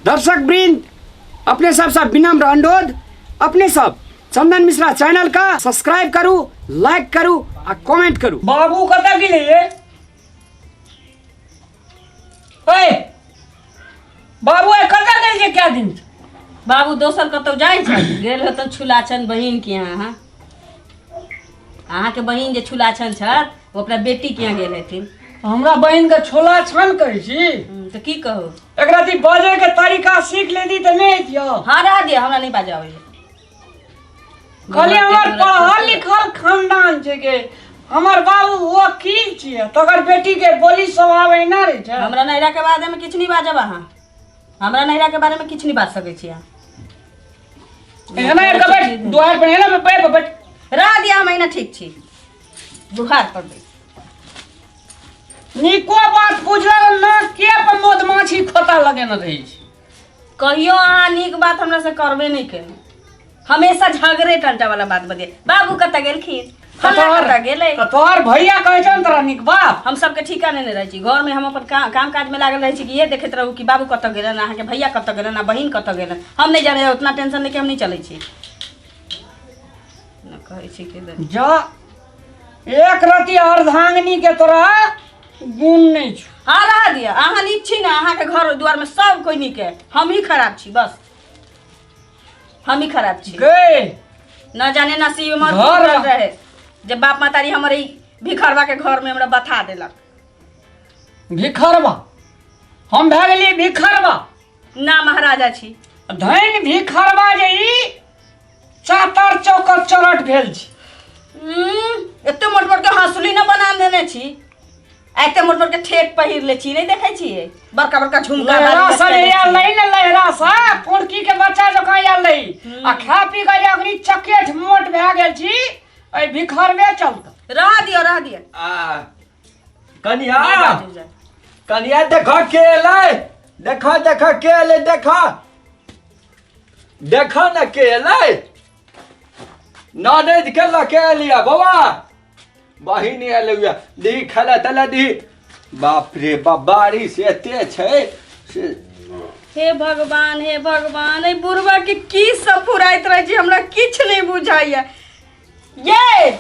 दर्शक वृंद, अपने सब से विनम्र अनुरोध, अपने सब चंदन मिश्रा चैनल का सब्सक्राइब करू, लाइक करू आ कमेंट करू। बाबू कतऽ गेलै ये? ओए बाबू, ए कतऽ गेल छै क्या दिन? बाबू दोसर कतौ जाइ छै, गेल होतन छुलाछन बहिन के यहाँ। अहाँ अहाँके बहिन जे छुलाछन छथि, ओ अपना बेटी के यहाँ गेल हेथिन। हमरा बहिन के छोला छन कहै छी? तऽ की कहू? एकरा ती बजे के तरीका सीख लेती तऽ नहि हेतियौ। हाँ, रह दिअ, हमरा नहि बाजऽ अबैया। कहलियै हमर पढ़ल लिखल खानदान छै के, हमर बाबू वकील छियै, तकर बेटी के बोली स्वभाव एना रहै छै। हमरा नैहरा के बारे में किछु नहि बाजब अहाँ। हमरा नैहरा के बारे में किछु नहि बाज सकै छी अहाँ। एना एक बैठ दुआर पर, एना बैठ बैठ। रह दिअ, हम एना ठीक छी, दुहार पर बैठ। नीको बात पूछलक ना के पर मधुमाछी खोता लगेने रहै छै। कहियो अहाँ नीक बात हमरा से करबे नहि केलहुँ, हमेशा झगड़े टंटा वाला बात बजे। बाबू कतऽ गेलखिन, फल्लाँ कतऽ गेलै? तऽ तोहर भैया कहै छौ ने तोरा नीक बात। हम सबके ठीका नेने रहै छी घरमे, हम अपन काम काजमे लागल रहै छी कि ये देखैत रहू कि बाबू कतऽ गेलन, अहाँके भैया कतऽ गेलन आ बहिन कतऽ गेलन। हम नहि जानै, उतना टेंशन लेके हम नहि चलै छी न कहै छी कि जा एक रति अर्धांगिनी के तोरा गुण नहीं छौ। हाँ, रह दिया, अहाँ नीक छी ने, अहाँके घर दुआरमे सब कोइ नीक है, हम ही खराब छी, बस हम ही खराब छी। गे न जाने नसीब हमर घर फूटल रहे जे बाप मातारी हमर ई भिखरवा के घर में हमरा बथा देलक। भिखरवा? हम भए गेलियै भिखरवा? ना, महाराजा छी। धन भिखरवा जे ई चातर चौकत चौरठ भेल छी। एते मोट मोट के हंसुली न बना लेने छी, आ एते मोट मोट के ठेक पहिर ले छी, नहीं देखै छियै बड़का बड़का झुमका लहरा बाली सब लटकेने आयल छियै। रही ने, लहरा सा पुरकी के बच्चा जकाँ आयल रही आ खा पी के जे अखनी चकेठ मोट भए गेल छी एहि भिखरवे चलते। रह दियौ, रह दियौ। आ कनिया। नहि बाजू जा। कनिया, देखो के एलै, देखो देखो के एलै, देखो देखो ने के एलै। ननैद के लऽ के एलियै बौआ, बहिन एलै। दी खेला तेला दी। बाप रे बाप, बारिश एते छै से। हे भगवान, हे भगवान, एहि बुढ़वा के की सब फुराइत रहै छै, हमरा किछु नहि बुझाइया। ये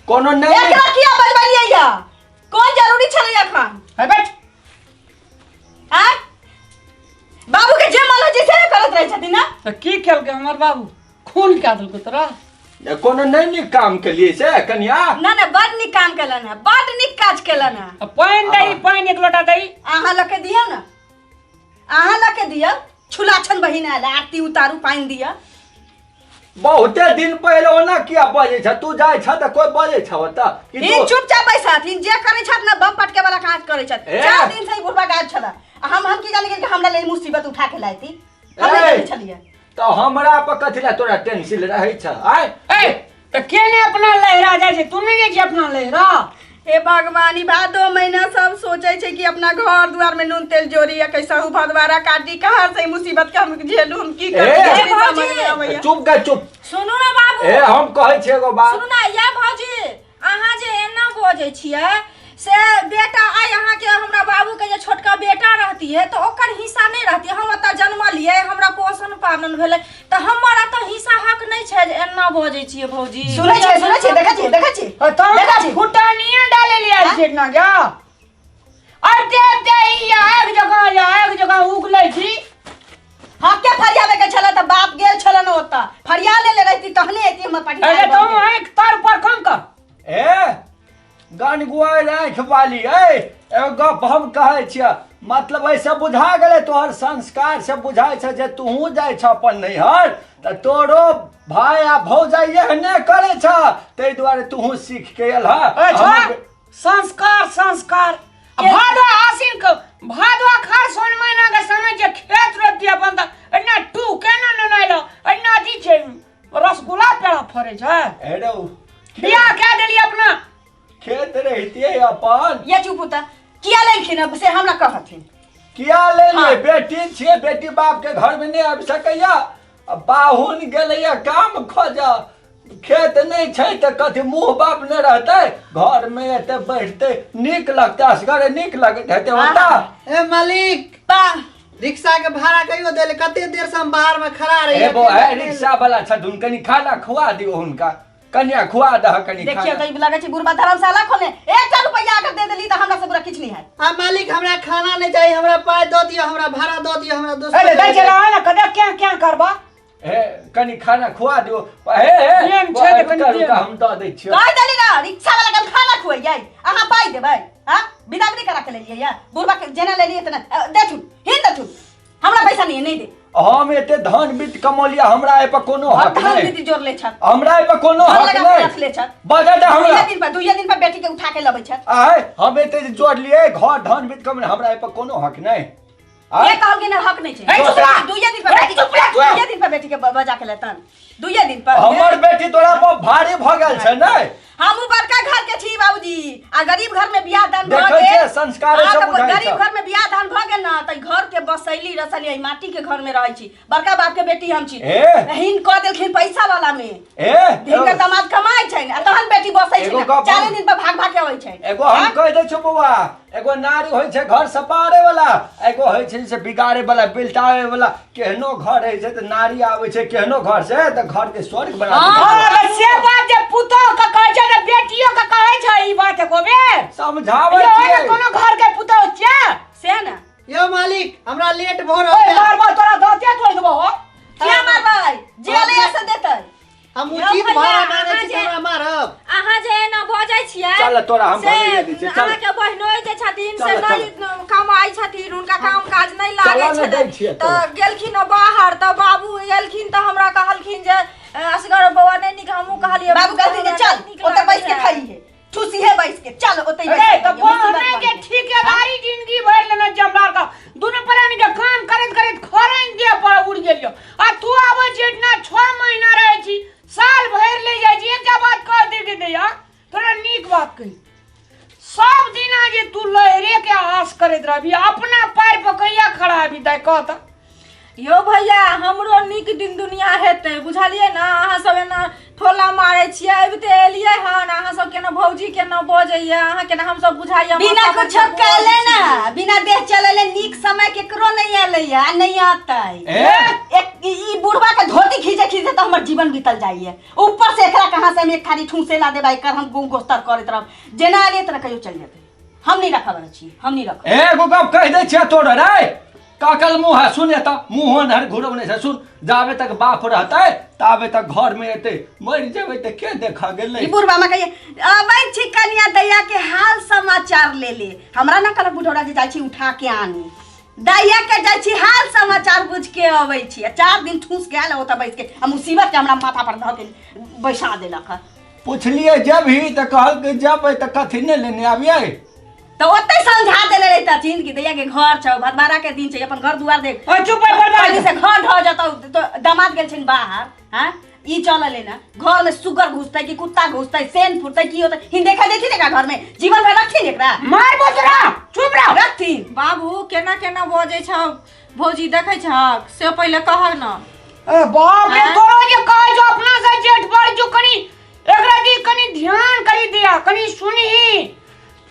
कोनो नहि। एकरा किया बजबलियै या? कोन जरूरी छलै एखन? है बैठ। आँय, बाबू के जे मन होइ छै से ने करैत रहै छथिन ने। तऽ की केलकै हमर बाबू? खून कए देलकै तोरा? कोनो नहि नीक काम केलियै से कनिया। ना ना, बड नीक काम केलनि हेँ, बड नीक काज केलनि हेँ। आ पानि दही, पानि एक लोटा दही। अहाँ लऽ के दियौ ने, अहाँ लऽ के दियौ। छुलाछन बहिन आयल, आरती उतारू, पानि दिअ। बहुते दिन पहिले ओना किया बजै छ? तू जाइ छ तऽ कोइ बजै छ ओतऽ कि ई तू चुपचाप बैसथिन, जे करै छथि ने बम पटके वाला काज करै छथि। ए! 4 दिन से ई बुढ़बा गायब छला आ हम की जानी गेल कि हमरा लेल मुसीबत उठा के लायती, हम नहि ए! जानै छलियै। तऽ हमरा पर कथी लए तोरा टेंशन रहै छ आय? ए तऽ के ने अपना लहरा जाइ छै? तू नहि जाइ छी अपना लहरा? हे भगवान, ई भादो महीना सब सोचे छै कि अपना घर दुआर में नून तेल जोड़ी या कैसा हूँ भदवारा काटी, कहाँ से ई मुसीबत के हम झेलू, हम की ए! करी? ए, नहीं समझ में आबैया। चुप गे, चुप। सुनू ने बाबू। ए, हम कहै छियै एगो बात। सुनू ने या भौजी, अहाँ जे एना बजै छियै से बेटा आइ अहाँके हमरा बाबूके जे छोटका बेटा रहतियै तऽ ओकर हिस्सा नहि रहतियै? हम ओतऽ जन्मलियै, हमरा पोषण पालन भेलै, तऽ हमर एतऽ हिस्सा हक नहि छै जे एना बजै छियै भौजी? सुनै छियै, सुनै छियै, देखै छियै, देखै छियै। तोरा देखै छियै। फुटानिए डाले ले आयल छै ना जा अते अते ई एक जगह या एक जगह उगलै छी। हके फरियाबे के छलै तऽ बाप गेल छलै ने ओतऽ, फरिया लेले रहती तहने एती हमर अरे पटिया। तुम आँख तर पर कम कर। ए गन गुआरि आँखि वाली, ए एगो गप हम कहै छियै, मतलब एहिसँ बुझा गेलै, तोहर संस्कार से बुझाइ छै जे तूहूँ जाइ छह अपन नैहर तऽ तोरो भाय आ भौजाइ एहने करै छह, ताहि दुआरे तूहूँ सीख के एलह। ए छोड़, संस्कार संस्कार। आ भादो आसिन के भादो अखाड़ सोन महीना के समय जे खेत रोप दिया अपन तऽ एना टू केना ननाइलो, एना अथी छै, रसगुल्ला पेड़ा फड़ै छै। हे रौ। बियाह कए देली अपना। खेत रहितियै अपन। ये चुप होता, किया लेलखिन अब से हमरा कहथिन। किया लेलियै? हाँ। बेटी छियै, बेटी बाप के घर में नहि आबि सकैया। आ बाहुन गेलैया काम खोजऽ, खेत नहि छै तऽ कथी मुँह बाप नहि रहतै? घरमे एते बैठतै, नीक लगतै? असगरे नीक लगैत हेतै ओतऽ? ए मालिक। बा रिक्शा के भाड़ा कहियो देले कते देर से हम बाहर में खड़ा रहिए। ए बो ए रिक्शा वाला छथुन, कनी खाना खुआ दियो हुनका, कनिया खुआ दह कनी देखियो खाना। तऽ ई लगै छै बुढ़बा धर्मशाला खोलने, एकटा रुपैआ अगर दे देली तऽ हमरा से बुरा किछु नहि हैत। आ मालिक हमरा खाना नहीं चाहिए, हमरा पाई दऽ दियो, हमरा भाड़ा दऽ दियो, हमरा दोसर अरे दै चला ना कदा क्या क्या करबा? हे कनी खाना खुआ दियो। हे हे प्रेम छै तऽ कनी रुका, दियौ। रुका, हम दऽ दै छियौ। कहि देली ना रिक्शा वाला के हम खाना खुअइयै, अहाँ पाइ देबै? हाँ, बिदागरी करा के लेलियै या बुढ़बा के जेना लेलियै तेना देथुन, हिन देथुन, हमरा पैसा नहीं है, नहीं दे। हम एते धन वित्त कमौलिया, हमरा एहि पर कोनो और हक धन नहि। वित्त जोड़ ले छत, हमरा एहि पर कोनो घर हक लगा के नहि। रख ले छत। बजा दे हमरा। दुइये दिन पर बेटी के उठा के लबै छत। आय हम एते जे जोड़लियै घर धन वित्त कमौलिया, हमरा एहि पर कोनो हक नहि। आय? ये कहल गेल हक नहीं छै। ए, चुप रह। दुइये दिन पर ए, बेटी के चुप रह, तू। दुइये दिन पर बेटी के बजा के लेतन, दुइये दिन पर। हमर बेटी तोरा पर भारी भऽ गेल छै नै? हमहूँ बड़का घर के छी बाबूजी, आ गरीब घर में बियाह दान भऽ देखै गेल। छियै, संस्कारे हाँ, सब तऽ बुझाइ गरीब छै। घर में बियाह दान भऽ गेल ना तऽ घर के बसैली रसली एहि माटी के घर में रहै छी, बड़का बाप के बेटी हम छी। ए? हिन कऽ देलखिन पैसा वाला में। ए हिनकर दामाद कमाइ छनि आ तहन बेटी बसै छै एगो ने। गप चारे हम- दिन पर भाग भाग के अबै छै। एगो हम कहि दै छियौ बौआ, एगो नारी होइ छै घर सपारे वाला, एगो होइ छै से बिगाड़े वाला, बिलटावे वाला। केहनो घर होइ छै तऽ नारी आबै छै केहनो घर से तऽ घर के स्वर्ग बना दै छै। हाँ, अगर से बात जे पुतोह के कहै छै तऽ बेटियो के कहै छै ई बात एको बेर। समझाबै यो छियै। ने कोनो घर के पुतोह छियै। से ने। यो मालिक हमरा लेट भऽ रहल ओए छै। मारबो तोरा दाँते तोड़ि देबो हो। किया मारबै? जे अलैया से देतै। हम यौ उचित भैया, भाड़ा मांगे अहाँ छी तऽ जे- हमरा मारब? अहाँ जे एना बजै छियै चल, तोरा हम से भरैये दै छियै, चल। अहाँके बहिनोइ जे छथिन से चल, चल। नहि कमाइ छथिन, हुनका काम काज नहि लागै चल ने, छलै दै छियै तऽ तोरा। गेलखिन बाहर, तऽ बाबू एलखिन तऽ हमरा कहलखिन जे असगर बौआ नहि नीक, हमहूँ कहलियै बाबू कहलखिन जे हमरा चल नहि नीक ओतऽ लागै बैस के छै। खाइहे, ठुसिहे बैस के, चल ओतै बैस ए के तऽ खाइहे, मुसीबत बहने के बन के। ठेकेदारी जिंदगी भरि लेने छै हमरा आरके, दुनू प्राणी के काम करैत करैत खरैन देह पर उड़ि गेल यौ। आ तू आबै छी एहिठिना 6 महीना रहै छी, साल भरि ले जाइ छी, एकटा बात कह दे के दैया तोरा नीक बात कही, सब दिना जे तू लहरे के आस करैत रहबी, अपना पैर पर कहिया खड़ा हेबी दाइ कह तऽ? यौ भैया हमरो नीक दिन दुनिया हेतै, बुझलियै ने? अहाँ सब एना ठोला मारै छियै, अबिते एलियै हन अहाँ सब केना भौजी केना बजैया, अहाँ केना हमसब बुझाइया बिना माथा पर कुछो बोझ कैले छी। ना, बिना देह चलेले नीक समय केकरो नहीं एलैया आ नहीं आतै। ए? एक ई बुढ़वा के धोती खींचे खींचे तो हमर जीवन बीतल जाइए, ऊपर से एकरा कहाँ से हम एक थारी ठूसे ला देबै, एकर हम गु गोस्तर करैत रहब, जेना एलियै तेना कहियो चलि जेतै। हम नहीं रखब छी, हम नहीं रखब। एगो गप कहि दै छियै तोरा रे, काकल मुँह है, सुन एतऽ मुँह अन्हर घुरौने छै, सुन, जाबे तक बाप रहतै ताबे तक घर में एतै, मरि जेबै तऽ के देखऽ गेलै? ई बुढ़वा हमरा कहिए अबै छी कनिया दैया के हाल समाचार ले ले, हमरा ना कहलक बुढ़ौरा जे जाइ छी उठा के आनी, दैया के जाइ छी हाल समाचार बुझ के अबै छी, आ 4 दिन ठूस गेल ओतऽ बैस के आ मुसीबत के हमरा माथा पर धऽ के बैसा देलक। पुछलियै जेबही तऽ कहलकै जेबै तऽ कथी नहि लेने आबियै, तऽ ओतै समझा देले रहितथिन कि दैया के घर छौ, भदवारा के दिन छै, अपन घर दुआर देख। ओए चुप है, बर्बाद। पहिले से घर ढह जतौ तो दामाद गेल छिन बाहर, हाँ ई चलले ना, घर में सुगर घुसतै कि कुत्ता घुसतै, सेन फुटतै की होतै, हिन देखै देथिन एकरा घर में, जीवन भर रखथिन एकरा? मारबो तोरा, चुप रह। रखथिन। बाबू केना केना बजै छौ भौजी, देखै छहक से पहिले कहक न। ए बाप रे, हाँ? तोरो जे कहै छौ अपना से जेठ बड़ जो कनी एकरा दी कनी ध्यान करी दिया, कनी सुनही।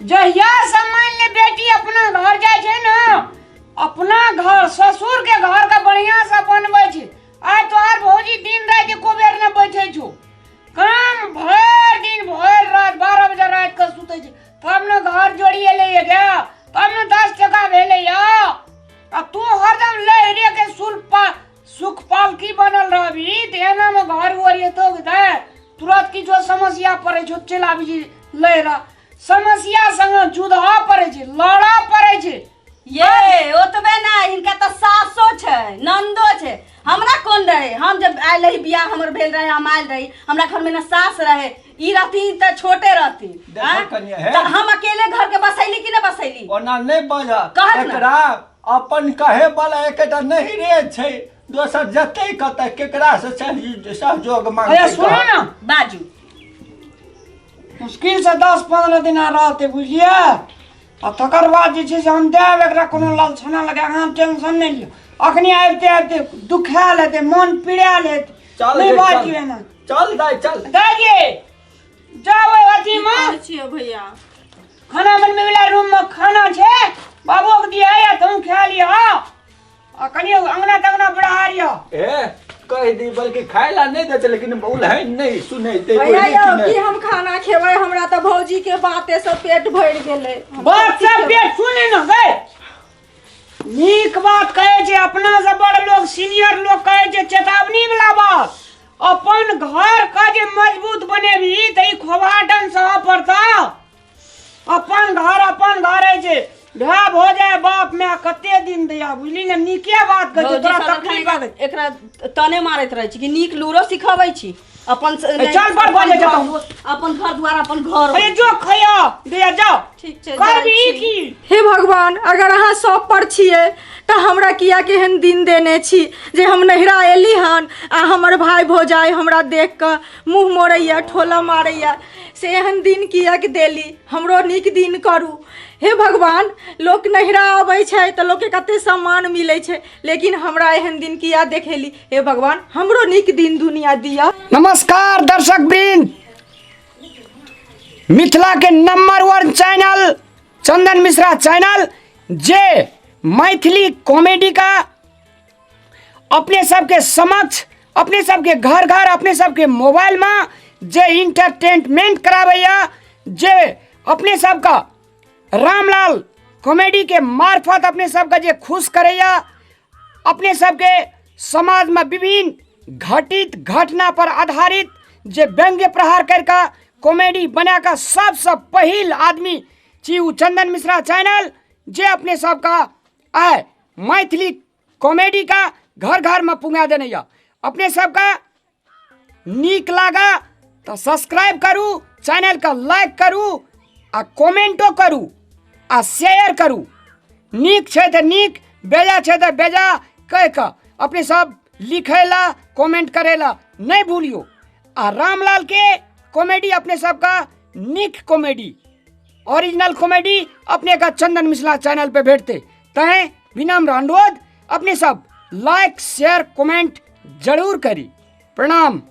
जहिया से मान ले बेटी अपना घर जाइ छै ने, अपना घर ससुर के घर के बढ़िया से बनबै छै। आइ तोहार भौजी दिन राति एको बेर नहि बैठै छौ, काम भरि दिन भरि राति 12 बजे राति के सुतै छै, तब ने घर जोड़ी एलै गे, तब ने 10 टका भेलै। आ तू हरदम लहरे के सुख पालकी बनल रहबी तऽ एना मे घर ओरियतो दे तुरंत किछो समस्या पड़ै छौ चलि आबी छी लहरा, समस्या संग जुधा पड़ै छै, लड़ऽ पड़ै छै। ये ओतबे ना, हिनका तऽ सासो छै नन्दो छै, हमरा कोन रहे? हम जब आयल रही बियाह हमर भेल रहे, हम आयल रही, हमरा घर में ना सास रहे, ई रहती तऽ छोटे रहती, देखो हाँ? कनिया, हे। तऽ हम अकेले घर के बसैली कि ना बसैली? ओना नहि बजह, कहत ना। एकरा अपन कहे वाला एकटा नहीं रे छै, दोसर जतै कतऽ केकरा से सहयोग मांगतै? अरे सुनू कहत। ना। बाजू। मुश्किल से 10-15 दिन रहते बुझलियै, आ तकर बाद जे छै से हम देब एकरा कोनो लालछना लगा, अहाँ टेंशन नहि लिअ। अखनी आबिते आबिते दुखायल हेतै, मन पीड़ायल हेतै। चल नहि गे, बाजियौ चल। एना। चल दाइ चल। दाइ गे, जाउ ओहि अथी की मे। कहै छियै भैया? खाना बनबै वाला रूम मे खाना छै, बाबूके दिअ या तहूँ खा लिअ। आ कनि अंगना तंगना बढ़ारियो। ए कहि दी बल्कि खाय ला नहि दै छै, लेकिन उलहन नहि सुनेतै। भैया यौ, की हम खाना खेबै? हमरा तऽ भौजी के बाते से पेट भरि गेलै। हम बात कथी से खेबै? पेट सुने न गए, नीक बात कहै छै। अपना से बड़ लोग, सीनियर लोग कहै छै चेतावनी वाला बात। अपन घर का जे मजबूत बनेबही तऽ ई खोभाटन सह पड़ता। अपन घर अपन घर होइ छै। भाय भऽ जाय बाप माय कते दिन दैया, बुझली ने? नीके बात कहै छै। भौजी तोरा सब तकलीफ एखन भऽ गेल। एकरा तने मारैत रहै छी कि नीक लूरो सिखबै छी अपन ए, चल पर भऽ जाइ जतौ। अपन घर द्वार अपन घर। अरे जो खैया दैया, जाओ। ठीक छै, करबी जाइ छी। की? हे भगवान, अगर अहाँ सब पर छियै तऽ हमरा किया केहन दिन देने छी जे हम नैहरा एली हन आ हमर भाय भौजाइ हमरा देख कऽ मुँह मोड़ैया, ठोला मारैया? से एहन दिन किएक देली? हमरो नीक दिन करू हे भगवान। लोक नैहरा अबै छै तऽ लोकके कते सम्मान मिलै छै, लेकिन हमरा एहन दिन किया देखेली? हे भगवान, हमरो नीक दिन दुनिया दिया। नमस्कार दर्शक वृंद, मिथिला के नंबर 1 चैनल चंदन मिश्रा चैनल जे मैथिली कॉमेडी का अपने सबके समक्ष, अपने सबके घर घर, अपने सबके मोबाइल में जे इंटरटेनमेंट कराबैया, जे अपने सबका रामलाल कॉमेडी के मार्फत अपने सबके जे खुश करैया, अपने सबके समाज में विभिन्न घटित घटना पर आधारित जे व्यंग्य प्रहार करके कॉमेडी बना कऽ सबसँ पहिल आदमी छी ओ चंदन मिश्रा चैनल, जे अपने सबका आय मैथिली कॉमेडी का घर घर में पुंगा देने यऽ। अपने सबका नीक लागा तऽ सब्सक्राइब करू चैनल का, लाइक करू आ कमेंटो करू आ शेयर करू। नीक छै तऽ नीक, बेजा छै तऽ बेजा कहि कऽ अपने सब लिखै ला, कमेंट करै ला नहि भूलियो। आ रामलाल के कॉमेडी अपने सबका नीक कॉमेडी, ओरिजिनल कॉमेडी अपने का चंदन मिश्रा चैनल पे भेटते। तैं विनम्र अनुरोध, अपने सब लाइक शेयर कमेंट जरूर करी। प्रणाम।